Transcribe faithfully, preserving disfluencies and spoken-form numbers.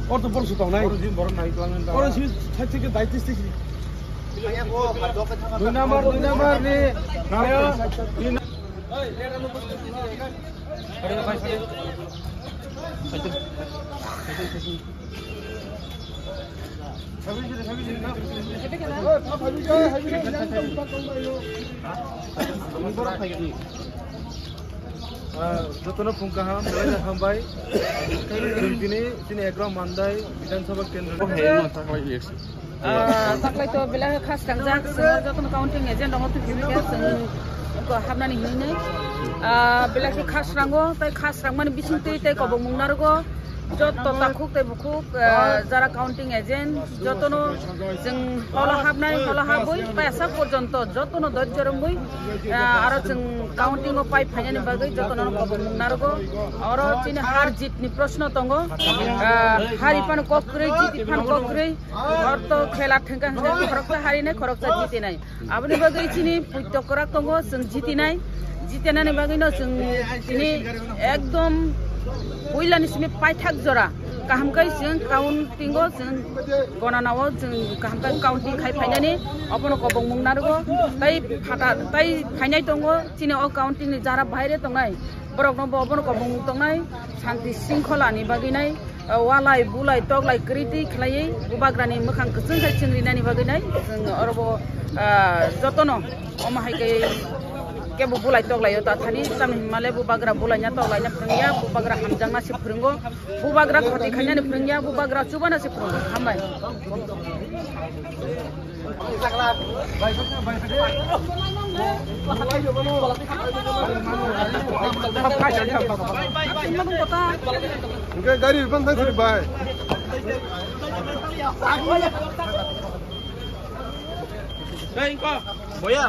Orto borok swtang nai. Oro si side theke daitis tisi. Dui number, dui number ni. Ah, jotono phung kaham, belai no hambai. Chwng tini, chini ekro Mandai Bidhan Sabha Kendra. Ah, taklai to belai khe khas tangjak, chwng jotono counting agent rok twi phimikha, chwng ko hapnani hinwi. Ah, belai khe khas rango, tai khas rangmani bising twi tai kobong mung narwgo. Jotto takhuk tei bukhuk, ah, jara counting agent, jotono chwng holo hapnai, holo habwi, paisa porjonto jotono dojjo rwngwi, ah, aro chwng counting o pai phainani bagwi jotono kobong mung narwgo. Oro chini har jit ni proshno tongo. Ah, hari phano kok kwrwi, jiti phano kok kwrwi. Orto khela thwngkha hwnkhe khoroksa harinai, khoroksa jitinai. Aboni bagwi chini puitokrak tongo, chwng jitinai. Jitinani bagwino chwng tini ekdom puilani simi paithak jora kaham khe chwng counting o chwng gonana o chwng kaham khe counting khai phainani obono kobong mung narwgo. Tai phata tai phainai tongo chini o counting ni jara bahaire tongnai borokno bo obono kobong mung tongnai santi sringkholani bagwinai. Ah, walai, bulai, toklai, kwrwi twi khlaiwi, bubagrani mwkhang kwchwng khai chwng rinani bagwi nai, chwng oro bo, ah, jotono omo hai khe kebo bulai toklaio ta thani, tamni hwnmale bubagra bulaina toklaina phwrwngya, bubagra hamjakna se phwrwngo, bubagra khoti khainani phwrwngya, bubagra chubana se phwrwngo. Hambai. Hingke gari ripang thang siri bai. Hei, engko. Boya.